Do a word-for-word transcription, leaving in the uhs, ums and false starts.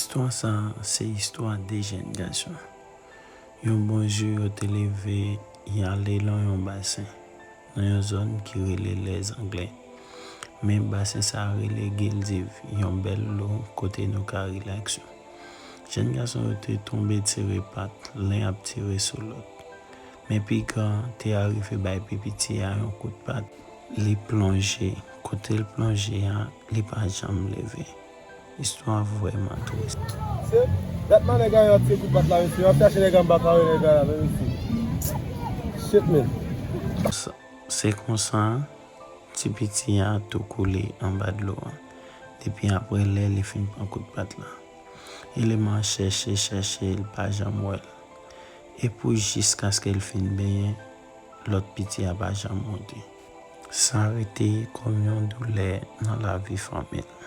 Istwa sa a se istwa de jèn gason. Yon bon jou, yo te leve, y ale lan yon basen, nan yon zòn ki rele Lèzangle. Men basen sa a rele Gildiv, yon bèl lo kote nou ka rilaks yo. Jèn gason yo te tonbe tire pat, len ap tire sou lòt. Men pi gran an te arive bay pi piti a yon kout pat. Li plonje. Kote l plonje a, li pa janm leve. Istwa vrèman tris. Se dat manèg a yo ap tire kout pat la, mesye. Yo ap chache nèg anba kare nèg a la, men mesye. Shit, man. Se konsa, ti piti a tou koule anba dlo a. Depi apre lè li fin pran kout pat la. Eleman an chèche, chèche, li pa janm wè l. E pou jiskaske l fin benyen, lòt piti a pa janm monte. Sa rete kòm yon doulè nan lavi fanmi l.